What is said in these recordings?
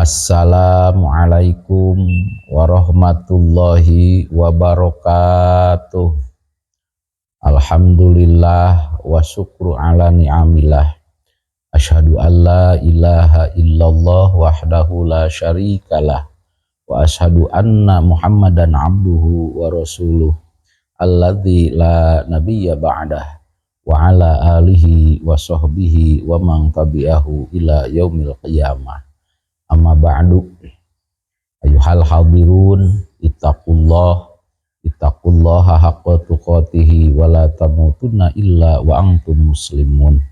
Assalamualaikum warahmatullahi wabarakatuh. Alhamdulillah wa syukru ala ni'amillah. Asyhadu an la ilaha illallah wahdahu la syarikalah wa asyhadu anna Muhammadan abduhu wa rasuluh alladzi la nabiyya ba'dah wa ala alihi wa sahbihi wa man tabi'ahu ila yaumil qiyamah. Amma ba'du. Ayyuhal hadirun, ittaqullah, ittaqullaha haqqa tuqatihi wa la tamutunna illa wa antum muslimun.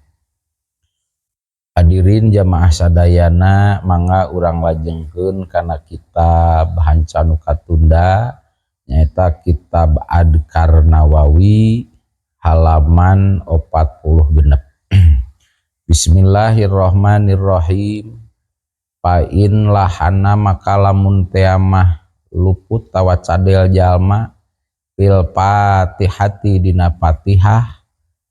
Hadirin jamaah sadayana, mangga urang lajengkeun kana kitab hanca nu katunda, nyaeta kitab Adzkar Nawawi halaman 46. Bismillahirrahmanirrahim. Fa in lahana, maka lamun teamah luput tawa cadel jalma, fil fatihati dina Fatihah,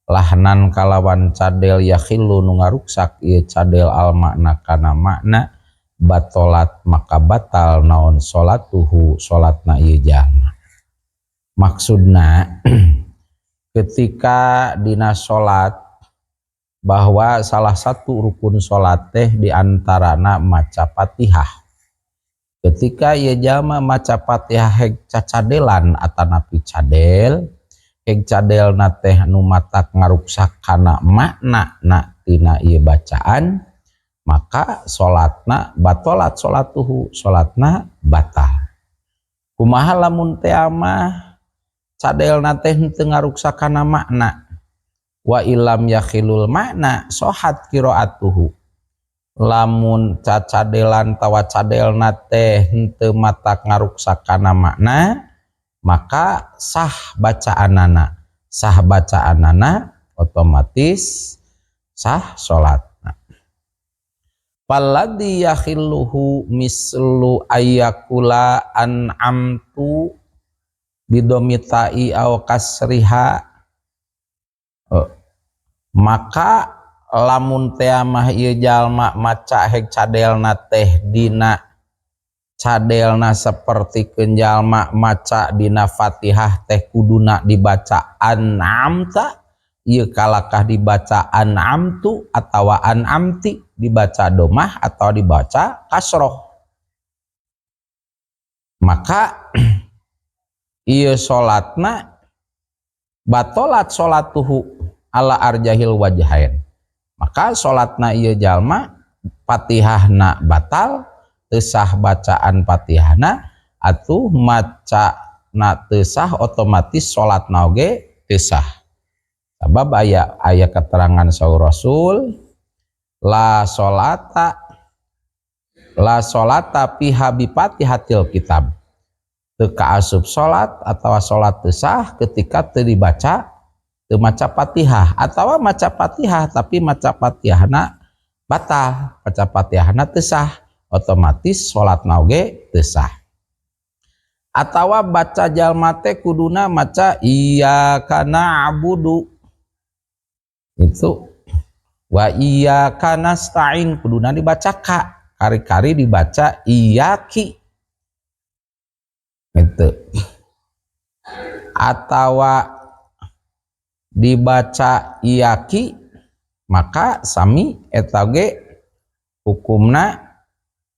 lahnan kalawan cadel, yakhillu nu ngaruksak ieu cadel, al makna kana makna, batolat maka batal naon, salatuhu salatna ieu jalma. Maksudna, ketika dina salat, bahwa salah satu rukun salat teh diantarana maca Fatihah, ketika ieu jalma maca Fatihah heg cacadelan atanapi cadel, heg cadelna teh nu matak ngaruksak kana makna na tina ieu bacaan, maka salatna batolat salatuhu, salatna batal. Kumaha lamun teh mah cadelna teh henteu ngaruksak kana makna? Wa illam yakhilul makna sohat qiraatuhu. Lamun cacadelan tawa cadelna teh henteu matak ngaruksak kana makna, maka sah bacaanana, sah bacaanana, otomatis sah salatna. Falladzi yakhilluhu mislu ayyaqula an'amtu bidhommit ta'i aw kasriha. Maka lamun teh mah ieu jalma maca heg cadelna teh dina cadelna sapertikeun jalma maca dina Fatihah teh kuduna dibaca an'amta, ieu kalakah dibaca an'amtu atawa an'amti, dibaca domah atau dibaca kasroh, maka ieu salatna batolat salatuhu ala arjahil wajhain. Maka salatna ieu jalma, Fatihahna batal, teu sah bacaan Fatihahna, atuh maca na teu sah, otomatis salatna oge teu sah. Sabab aya aya keterangan saur Rasul, la solata, la solata fiha bi fatihatil kitab. Teu kaasup salat atau salat teu sah ketika teu dibaca, teu maca Fatihah, atau maca Fatihah tapi maca Fatihahna batal, maca Fatihahna teu sah, otomatis salatna oge teu sah. Atawa baca jalma teh kuduna maca iyyaka na'budu itu wa iyyaka nasta'in, kuduna dibaca ka, kari-kari dibaca iyaki itu atawa dibaca iyaki, maka sami eta ge hukumna,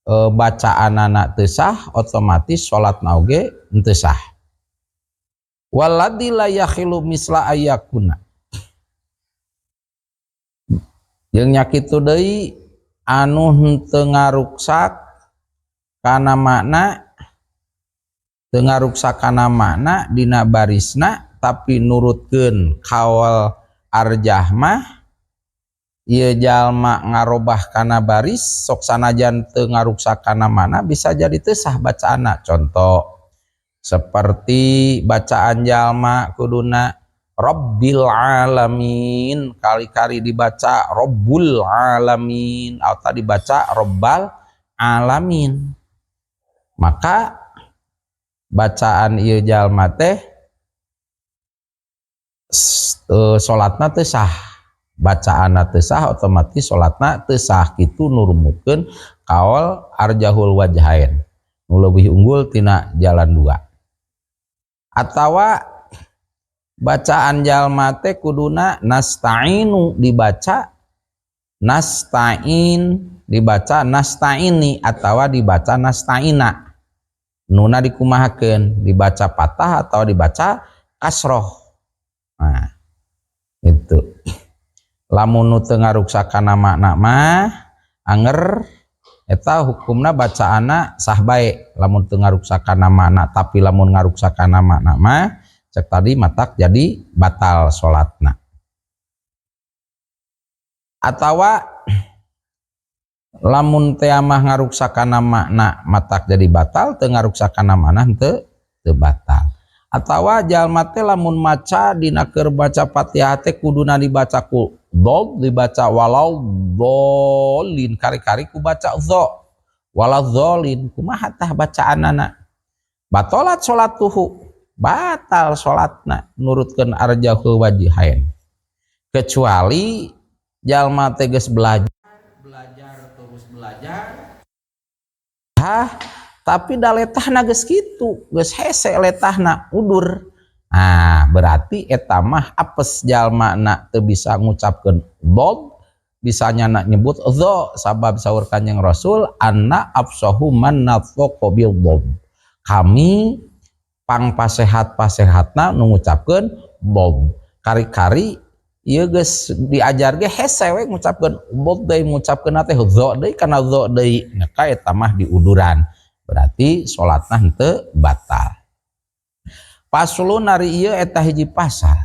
bacaanana teu sah, otomatis salatna oge henteu sah. Walladzi la yakhilu misla ayyakuna, jeung nya kitu deui anu henteu ngaruksak kana makna, teu ngaruksak kana makna dina barisna, tapi nurutkeun kaul arjah mah ieu jalma ngarobah kana baris, sok sanajan teu ngaruksak kana makna bisa jadi teu sah bacaanna. Contoh seperti bacaan jalma kuduna Rabbil alamin, kali-kali dibaca Robbul alamin atau dibaca Robbal alamin, maka bacaan ieu jalma teh salatna teu sah. Bacaanna teu sah, otomatis salatna teu sah. Kitu nurmutkeun kaol arjahul wajhain, nu leuwih unggul tina jalan dua. Atawa bacaan jalma teh kuduna nasta'inu dibaca nasta'in, dibaca nasta'ini, atawa dibaca nasta'ina. Nuna dikumahakeun, dibaca patah atau dibaca kasroh. Nah, itu lamun nu teu ngaruksak kana makna mah anger eta hukumna bacaanna sah bae lamun teu ngaruksak kana makna. Tapi lamun ngaruksak kana makna mah, cek tadi, matak jadi batal salatna. Atawa lamun teh mah ngaruksak kana makna matak jadi batal, teu ngaruksak kana makna henteu teu batal. Atawa jalma teh lamun maca dina keur baca Fatihah teh kuduna dibaca ku dod, dibaca walau dolin, kari-kari ku baca dho, wala dolin, kumaha tah bacaanana? Batalat salatuhu, batal salatna nurutkeun arjahul wajhain, kecuali jalma teh geus belajar, belajar terus belajar. Hah, tapi da letahna geus kitu, geus hese letahna, udur. Nah, berarti eta mah apes jalma na teu bisa ngucapkeun dod, bisanya nak nyebut dho, sabab saur Kanjeng Rasul, anna afsahu man nathaqa bil dod, kami pang pasehat pasehatna nu ngucapkeun dod. Kari-kari ieu geus diajar ge hese we ngucapkeun dod deui, ngucapkeun teh dho deui kana dho deui, maka eta mah diuduran, berarti salatna henteu batal. Faslun, ari ieu eta hiji pasal.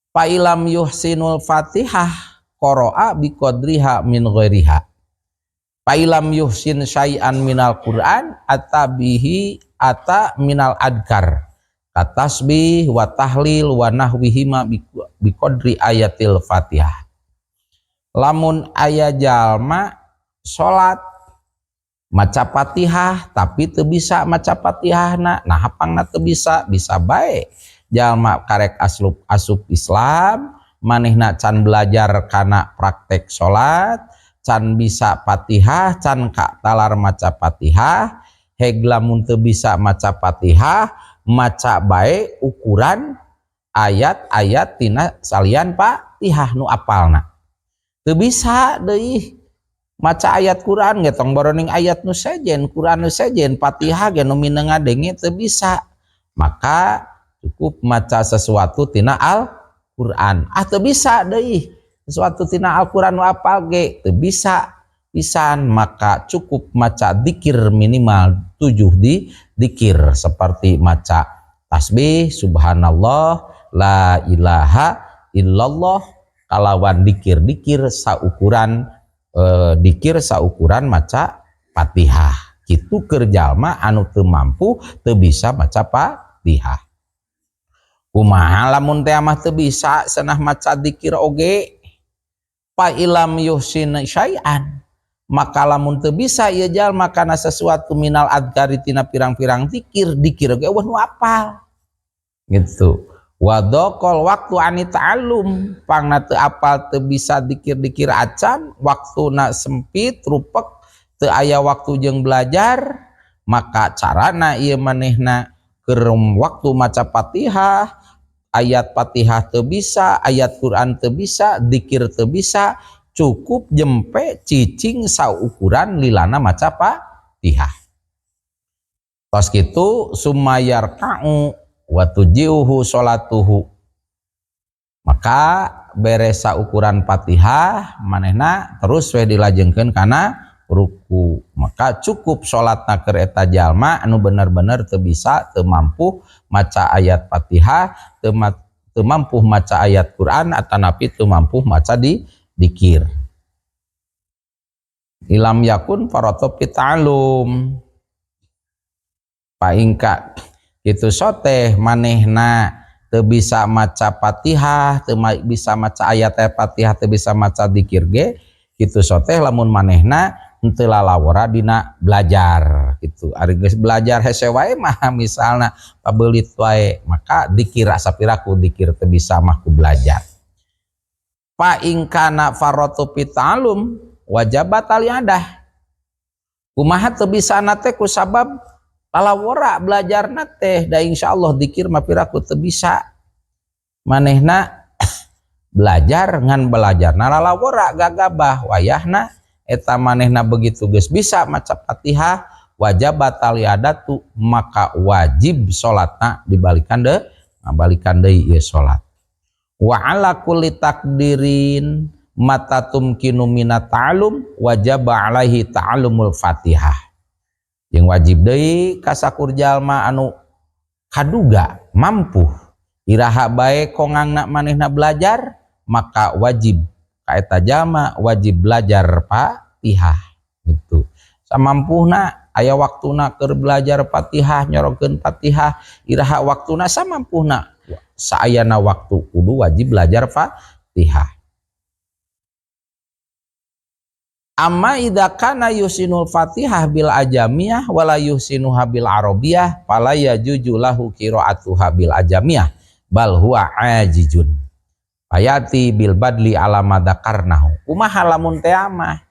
Fa illam yuhsinul Fatihah qara'a biqadriha min ghairiha. Fa illam yuhsin syai'an minal Qur'an ata bihi, ata minal adzkar katasbih wa tahlil wa nahwihima biqadri ayatil Fatihah. Lamun aya jalma salat maca Fatihah tapi teu bisa maca Fatihahna, nah hapangna teu bisa? Bisa bae jalma karek asup asup Islam, manehna can belajar kana praktek salat, can bisa Fatihah, can ka talar maca Fatihah. Heg lamun teu bisa maca Fatihah, maca bae ukuran ayat-ayat tina salian Fatihah nu apalna. Teu bisa deui maca ayat Quran ge, tong boroning ayat nu sejen, Quran nu sejen, Fatihah ge nu mineng ngadenge teu bisa, maka cukup maca sesuatu tina Al Quran. Ah, teu bisa deui sesuatu tina Al Quran nu apal ge teu bisa pisan, maka cukup maca dikir minimal tujuh di dikir, seperti maca tasbih subhanallah, la ilaha illallah, kalawan dikir-dikir saukuran dikir saukuran maca Fatihah. Kitu keur jalma anu teu mampu, teu bisa maca Fatihah. Kumaha lamun teh mah teu bisa senah maca dikir oge? Fa illam yuhsin syai'an, maka lamun teu bisa ieu jalma kana sesuatu minal adzkari tina pirang-pirang dikir, dikir oge euweuh nu apal gitu, wadhaqal waktu ani ta'allum, pangna teu apal, teu bisa dikir-dikir acan, waktuna sempit, rupek, teu aya waktu jeung belajar, maka carana ieu manehna keur waktu maca Fatihah, ayat Fatihah teu bisa, ayat Quran teu bisa, dikir teu bisa, cukup jempe cicing saukuran lilana maca Fatihah. Tos kitu, summa yarka'u wa tujzi'uhu sholatuhu, maka beres saukuran Fatihah manehna terus we dilajengkeun kana ruku, maka cukup salatna keur eta jalma anu bener-bener teu bisa, teu mampu maca ayat Fatihah, teu mampu maca ayat Quran, atanapi teu mampu maca di dikir. Illam yakun farata fi ta'allum paingka itu soteh manehna teu bisa maca Fatihah, teu bisa maca ayat Fatihah, teu bisa maca dikir ge kitu soteh lamun manehna henteu lalawora dina belajar gitu. Ari geus belajar hese wae mah, misalna pabelit wae, maka dikir sapiraku dikir teu bisa mah ku belajar. Fa in kana farratu fi ta'allum wajabat al-i'adah. Kumaha teu bisa na teh? Ku sabab lalawora belajarna teh, da insyaallah dikir mah piraku teu bisa. Manehna belajar ngan belajarna lalawora, gagabah. Wayahna eta manehna begitu geus bisa maca Fatihah, wajabat al-i'adatu, maka wajib salatna dibalikan deh, ngabalikan deui ieu salat. Wa ala kulli takdirin mata tumkinu minat ta'allum wajaba alaihi ta'allumul Fatihah. Yang wajib deui kasakur jalma anu kaduga mampu iraha bae kongangna manehna belajar, maka wajib ka eta jalma, wajib belajar Fatihah gitu. Samampuhna aya waktuna keur belajar Fatihah, nyorokeun Fatihah iraha waktuna, samampuhna, saayana waktu, kudu wajib belajar Fatihah. Amma idza kana yuhsinul Fatihah bil ajamiyah wala yuhsinuha bil arabiyah fala yajuzu lahu qira'atuha bil ajamiyah bal huwa ajijun ayati bil badli ala ma dzakarnahu. Kumaha lamun teh mah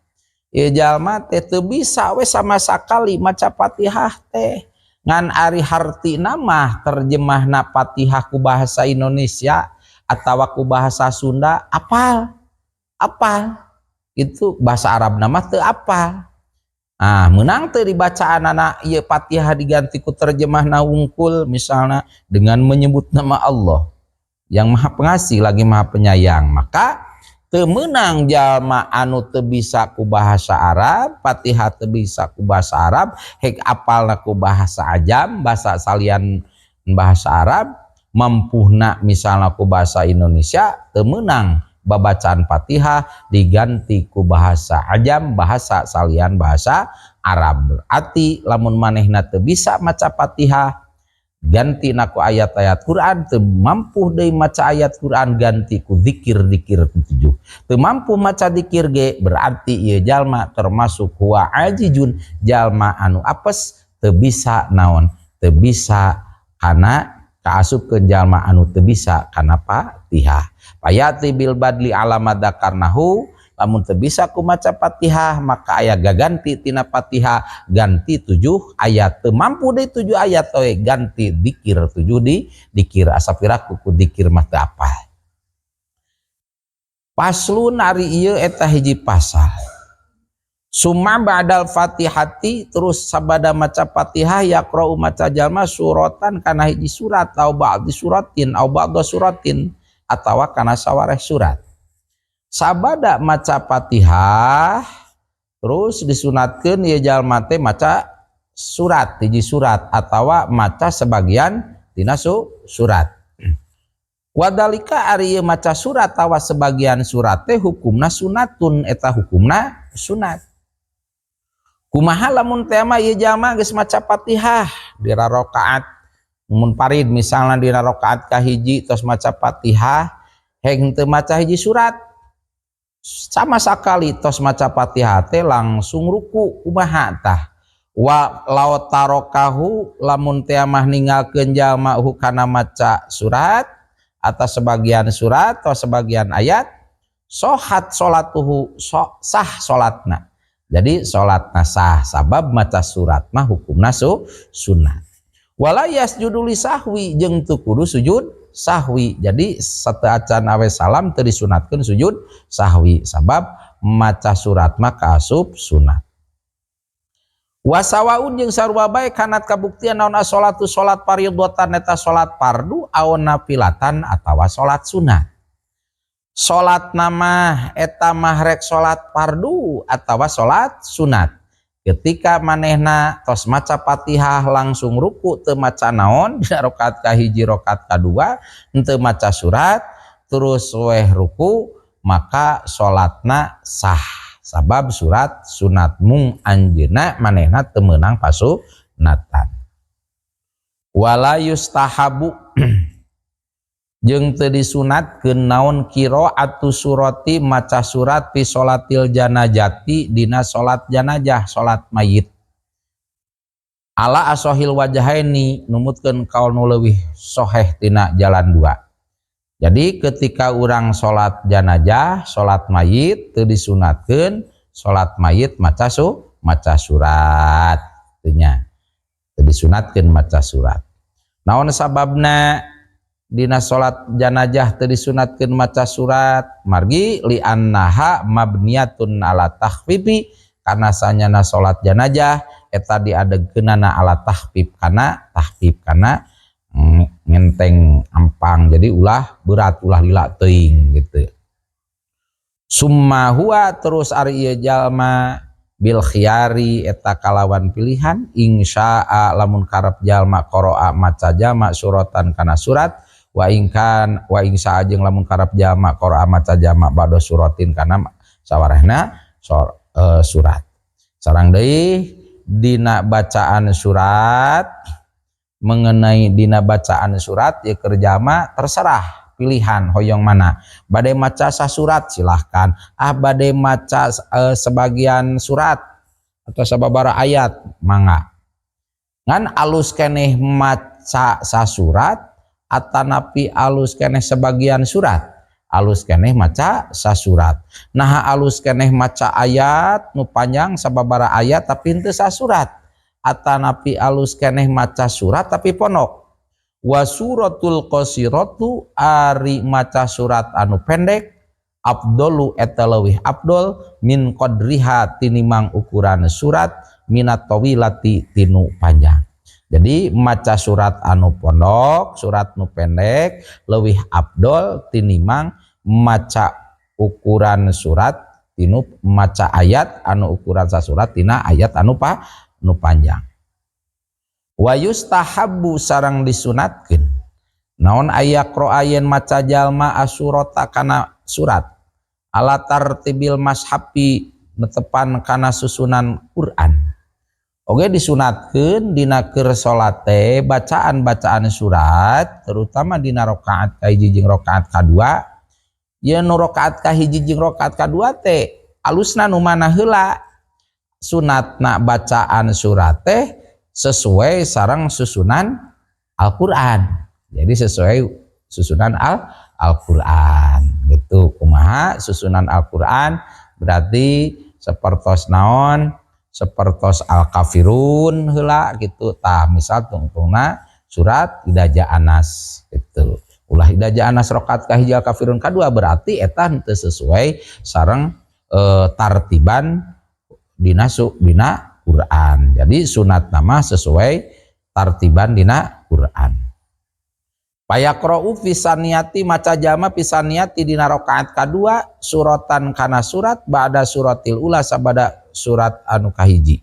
ieu jalma teh teu bisa we sama sakali maca Fatihah teh, ngan ari hartina mah terjemahna Fatihah ku bahasa Indonesia atawa ku bahasa Sunda apal, apal itu, bahasa Arab nama teu apal. Ah, menang teu dibacaan anak ieu Fatihah diganti ku terjemahna wungkul, misalnya dengan menyebut nama Allah yang Maha Pengasih lagi Maha Penyayang? Maka teu meunang jalma anu teu bisa ku bahasa Arab, Fatihah teu bisa ku bahasa Arab, hek apalna ku bahasa ajam, bahasa salian bahasa Arab, mampuhna misalnya ku bahasa Indonesia, teu meunang babacaan Fatihah diganti ku bahasa ajam, bahasa salian bahasa Arab. Berarti lamun manehna teu bisa maca Fatihah, ganti ku ayat-ayat Quran. Teu mampu deui maca ayat Quran, ganti ku zikir-zikir tujuh. Teu mampu maca zikir ge, berarti ieu jalma termasuk huwa ajijun, jalma anu apes, teu bisa naon, teu bisa kana kaasupkeun jalma anu teu bisa kana Fatihah. Fayati bil badli ala ma dzakarnahu. Lamun teu bisa ku maca Fatihah, maka aya gaganti tina Fatihah, ganti tujuh ayat. Teu mampu deui tujuh ayat we, ganti dikir tujuh, di dikir asa piraku ku dikir mah teu apal. Faslun, ari ieu eta hiji pasal. Summa ba'dal Fatihati, terus sabada maca Fatihah, yaqra'u, maca jalma, suratan, kana hiji surat, au ba'di suratin, au ba'da suratin, atawa kana sawareh surat. Sabada maca Fatihah terus disunatkeun ieu jalma teh maca surat, hiji surat atawa maca sebagian tina surat. Wadalika, ari ieu maca surat atawa sebagian surat teh hukumna sunatun, eta hukumna sunat. Kumaha lamun teh mah ieu jalma geus maca Fatihah di rakaat mun parid, misalnya di rakaat kahiji tos maca Fatihah, heng teu maca hiji surat sama sekali, tos maca Fatihah teh langsung ruku, kumaha tah? Wa law tarokahu, lamun teh mah ninggalkeun jalma hu kana maca surat atau sebagian surat atau sebagian ayat, sohat solatuhu, so, sah solatna. Jadi solatna sah sabab maca surat mah hukumna sunat. Wala yasjudu sahwi, jeung teu kudu sujud sahwi. Jadi sateuacan awe salam teu disunatkeun sujud sahwi sabab maca surat mah kaasup sunat. Wasawaun, jeung sarua bae, kanat, kabuktian naon, salatu salat, fardhotan, eta salat fardu, aw nafilatan, atawa salat sunat. Salat nama eta mah rek salat fardu atawa salat sunat, ketika manehna tos maca Fatihah langsung ruku, teu maca naon dina rakaat kahiji, rakaat kadua henteu maca surat, terus weh ruku, maka salatna sah sabab surat sunat, mung anjeunna manehna teu meunang pasunatan. Wala yustahabu, jeung teu disunatkeun naon, qiraatu surati, maca surat, fi sholatil janazati, dina salat janazah, salat mayit, ala ashohil wajahaini, numutkeun kaul nu leuwih soheh tina jalan dua. Jadi ketika orang sholat janajah, sholat mayit, teu disunatkeun sholat mayit maca surat nya, teu disunatkeun maca surat. Naon sababna dina salat janajah teu disunatkeun maca surat? Margi li'annaha mabniyatun ala takhfifi, karena sanyana salat janajah eta diadegkeunana ala takhfif, kana takhfif, kana ngenteng ampang, jadi ulah berat, ulah lila teuing gitu. Summa huwa, terus ari ieu jalma, bil khiyari, eta kalawan pilihan, insya'a, lamun karep jalma, qara'a, maca jalma, suratan, kana surat, wa ingkan wa insya'a, jeung lamun karep jalma, qara'a, maca jalma, ba'da suratin, kana sawarehna surat. Sarang deui dina bacaan surat, mengenai dina bacaan surat ya kerjama terserah pilihan hoyong mana. Bade maca surat silahkan, ah bade maca sebagian surat atau sababara ayat mangga. Ngan alus keneh maca sasurat atanapi alus keneh sebagian surat? Alus keneh maca sasurat. Nah, alus keneh maca ayat nu panjang sababara ayat tapi henteu sasurat, atanapi alus keneh maca surat tapi pondok? Wa suratul qasiratu, ari maca surat anu pendek, afdalu, eta leuwih afdol, min qadriha, tinimang ukuran surat, minat tawilati, tinu panjang. Jadi maca surat anu pondok, surat nu pendek leuwih afdol tinimang maca ukuran surat tinu maca ayat anu ukuran sasurat tina ayat anu nu panjang. Wa yustahabbu, sarang disunatkeun naon, ayaqra, yen maca jalma, asurata, kana surat, ala tartibil mashafi, netepan kana susunan Quran. Oke, disunatkeun dina keur salat teh bacaan-bacaan surat, terutama dina rakaat kahiji jeung rakaat kadua. Ye nu rakaat kahiji jeung rakaat kadua teh alusna nu mana heula? Sunatna bacaan surat teh sesuai sareng susunan Al-Qur'an. Jadi sesuai susunan Al-Qur'an gitu. Kumaha susunan Al-Qur'an? Berarti sepertos naon? Sepertos Al-Kafirun heula gitu tah, misal tungtungna surat Idza Ja'an Nas gitu. Ulah Idza Ja'an Nas rakaat kahiji, Al-Kafirun kadua, berarti eta henteu sesuai sareng tartiban dina Quran. Jadi sunat nama sesuai tartiban dina Quran. Fayaqra'u fisaniyati, maca jalma, fisaniyati, dina rakaat kadua, suratan, kana surat, ba'da suratil ula, sabada surat anu kahiji.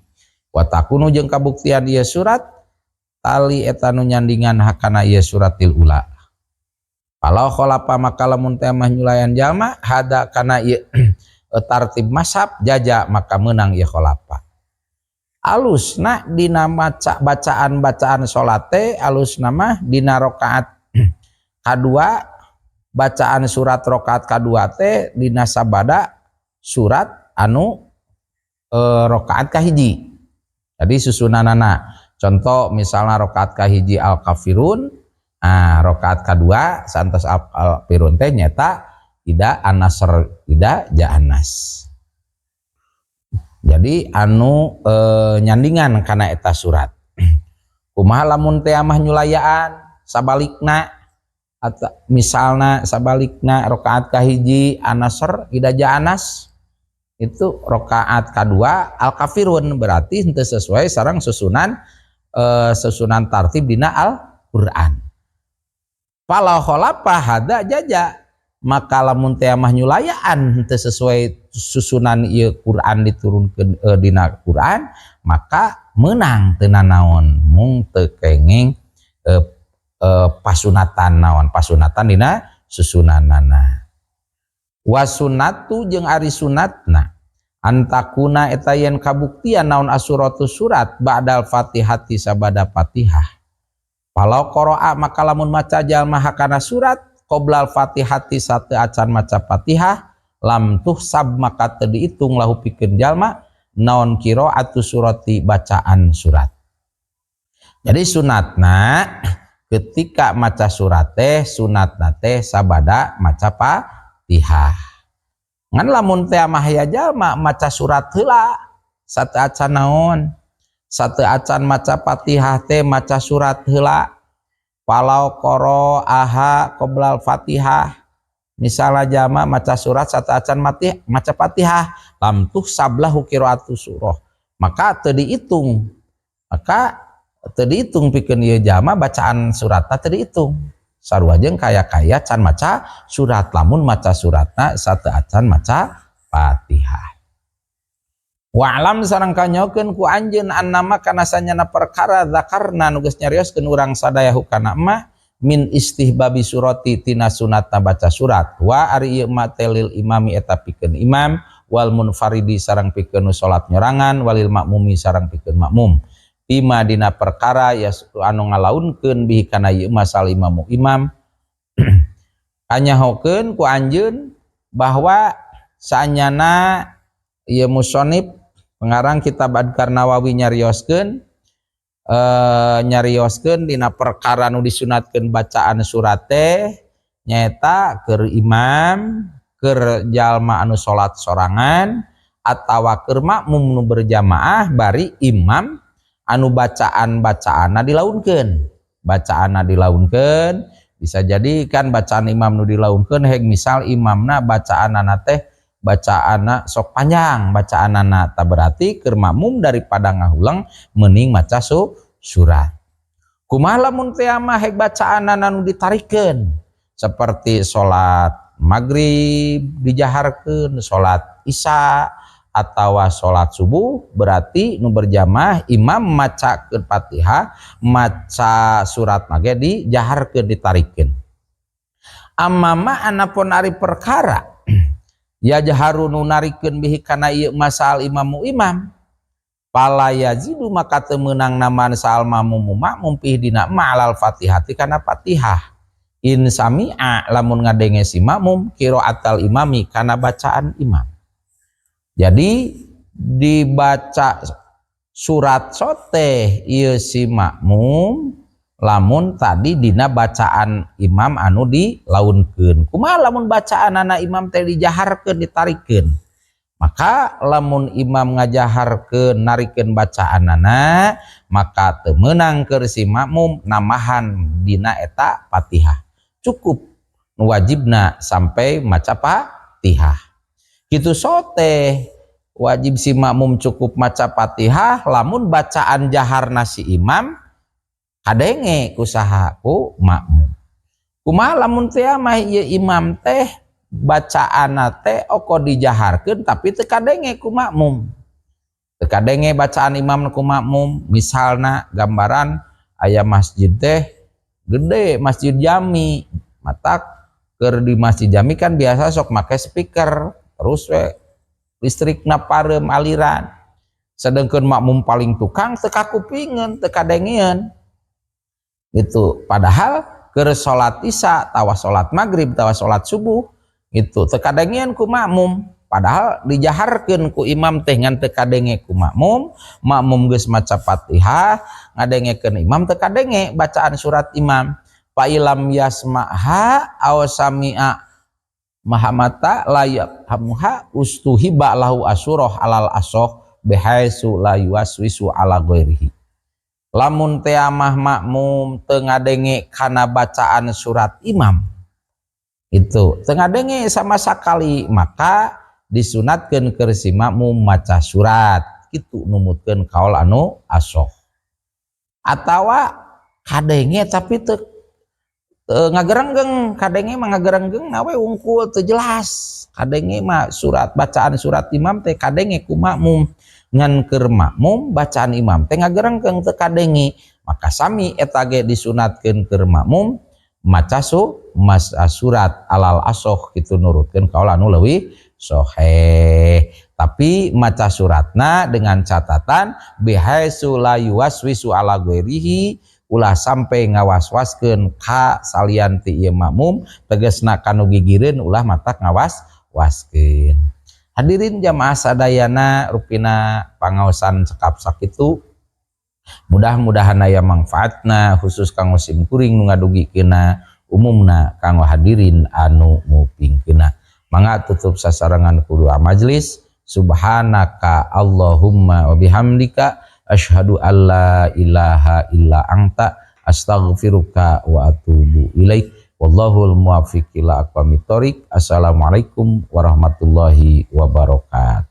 Wa takunu, jeung kabuktian ieu surat, tali, eta nu nyandingan hakana ieu suratil ula. Falau khalafa, maka lamun teh mah nyulayan jalma, hada, kana ieu tartib mashaf, jaza, maka menang ieu khalafa. Alusna dina maca bacaan-bacaan salat teh alusna mah dina rakaat kadua, bacaan surat rakaat kadua teh dina sabada surat anu rakaat kahiji. Jadi susunanana, contoh misalnya rakaat kahiji Al-Kafirun, nah rakaat kadua santos Al-Kafirun teh nyata ida an-nasr, idza ja'an nas. Jadi anu nyandingan kana eta surat. Kumaha lamun teh amah nyulayaan sabalikna, atau misalna sabalikna, rakaat kahiji an-nasr, idza ja'an nas, itu rakaat kedua Al-Kafirun, berarti henteu sesuai sareng susunan tartib dina Al-Qur'an. Falau khalafa hada jaza, maka lamun teh mah nyulayaan henteu sesuai susunan ieu Quran diturunkeun dina Quran, maka menang teu nanaon, mung teu kenging pasunatan naon, pasunatan dina susunanana. Wasunatu, jeung ari sunatna, antakuna, eta yen kabuktian naon asuratu surat, ba'dal fatihati, sabada fatihah. Falau qara'a, maka lamun maca jalma hakana surat, qoblal fatihati, sate acan maca fatihah, lam tuhsab, maka teu diitung, lahu, pikeun jalma, naon qiraatu surati, bacaan surat. Jadi sunatna Ketika maca surat teh sunatna teh sabada maca Fatihah. Ngan lamun teh mah aya jalma maca surat heula sateuacan naon, sateuacan maca Fatihah teh maca surat heula, falau qoro'aha qoblal Fatihah, misalnya jalma maca surat sateuacan mati maca Fatihah, lam tuhsab lahu qiraatu surah, maka teu dihitung, maka teu dihitung pikeun ieu jalma bacaan suratna, teu dihitung. Sarua jeung kaya-kaya can maca surat lamun maca suratna sateuacan maca Fatihah. Wa'lam sareng kanyahokeun ku anjeun annama kana sanyana perkara zakarna nu geus nyarioskeun urang sadaya hukana ma min istihbabi surati tina sunatna baca surat, wa ari ieu ma teh lil imami eta pikeun imam, wal munfaridi sareng pikeun nu salat nyorangan, walil makmumi sareng pikeun makmum, bima dina perkara ya anu ngalaunkeun bihi kana ieu ma saha al imamu imam. Kanyahokeun ku anjeun bahwa saanyana ieu musonib pengarang kitab Adkar Nawawi nyarioskeun, nyarioskeun dina perkara nu disunatkeun bacaan surat teh nyaeta keur imam, keur jalma anu salat sorangan, atawa keur makmum nu berjamaah bari imam anu bacaan-bacaanna dilaunkeun. Bacaanna dilaunkeun bisa jadi kan bacaan imam nu dilaunkeun heg misal imamna bacaanana teh bacaanna sok panjang bacaanana, tak berarti keur makmum daripada ngahuleng mending maca surat. Kumaha lamun teh mah heg bacaanana nu ditarikeun seperti salat maghrib dijaharkeun, salat isya atau salat subuh, berarti nu berjamaah imam macakeun Fatihah, maca surat mage dijaharkeun, ditarikeun. Amma ma anapun ari perkara yajharu nu narikeun bihi kana ieu ma saha al imamu imam, fala yazidu maka teu meunang nambahan saha al makmumu makmum fihi dina ma alal Fatihati kana Fatihah, in sami'a lamun ngadenge si makmum qiraatal imami kana bacaan imam. Jadi dibaca surat soteh ieu si makmum lamun tadi dina bacaan imam anu dilaunkeun. Kumaha lamun bacaan anak imam teh dijaharkeun, ditarikeun? Maka lamun imam ngajaharkeun narikeun bacaanana, maka teu meunang keur si makmum nambahan dina eta Fatihah. Cukup nu wajibna sampai maca Fatihah. Kitu soteh wajib si makmum cukup maca Fatihah lamun bacaan jaharna si imam kadenge ku saha? Ku makmum. Kumaha lamun teh mah ieu imam teh bacaanna teh oko dijaharkeun tapi teu kadenge ku makmum? Teu kadenge bacaan imam ku makmum, misalna gambaran aya masjid teh gede, masjid jami, matak keur di masjid jami kan biasa sok make speaker terus we listrikna pareum aliran, sedangkan makmum paling tukang teu kakupingeun, teu kadengean gitu. Padahal keur salat isya tawa salat maghrib tawa salat subuh itu teu kadengean ku makmum, padahal dijaharkeun ku imam teh ngan teu kadenge ku makmum. Makmum geus maca Fatihah, ngadengekeun imam teu kadenge bacaan surat imam, fa illam yasma'ha aw sami'a mahamata la yafhamuha ustuhiba lahu asurah alal asoh bihaitsu la yuwaswisu ala ghairihi. Lamun teh mah makmum teu ngadenge kana bacaan surat imam itu, teu ngadenge sama sekali, maka disunatkeun keur si makmum maca surat kitu, numutkeun kaul anu asoh. Atawa kadenge tapi teu ngagerenggeng, kadenge mah ngagerenggeng we wungkul, teu jelas. Kadenge mah surat, bacaan surat imam teh kadenge ku makmum, ngan keur makmum bacaan imam teh ngagerenggeng, teu kadenge, maka sami eta ge disunatkeun keur makmum maca maca surat alal asoh kitu, nurutkeun kaul anu leuwih soheh. Tapi maca suratna dengan catatan bihaitsu la yuwaswisu ala ghairihi, ulah sampai ngawas-waskeun ka salian ti ieu makmum, tegasna kanu gigireun ulah matak ngawas-waskeun. Hadirin jamaah sadayana, rupina pangaosan cekap sakitu. Mudah-mudahan aya manfaatna, khusus kanggo sim kuring nu ngadugikeuna, umumna kanggo hadirin anu ngupingkeuna. Mangga tutup sasarengan ku doa majlis. Subhanaka Allahumma wa bihamdika, asyhadu alla ilaha illa anta, astaghfiruka wa atubu ilaik. Wallahul muwaffiq ila aqwamit thoriq. Assalamualaikum warahmatullahi wabarakatuh.